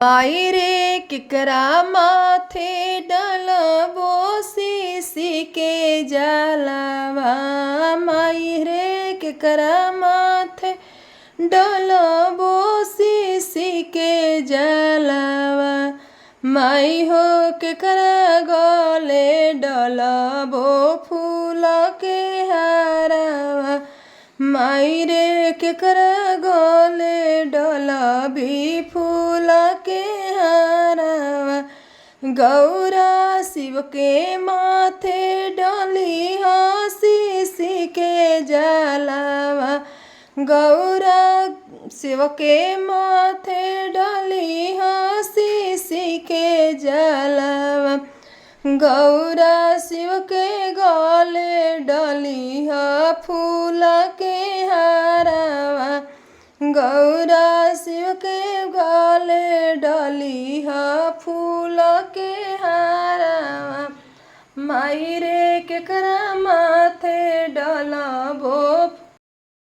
माई रे केकरा माथे डलबो सीसी के जलवा, माई रे केकरा माथे डलबो सीसी के जलवा, माई हो केकरा गले डलबो फूल के हारवा, माई रे केकरा गले डलबी फूल के हारवा। गौरा शिव के माथे डली शीशी के जलवा, गौरा शिव के माथे डली शीशी के जलवा, गौरा शिव के गले डली फूल के हारवा, गौरा शिव के गले डली फूल के हारवा। माई रे केकरा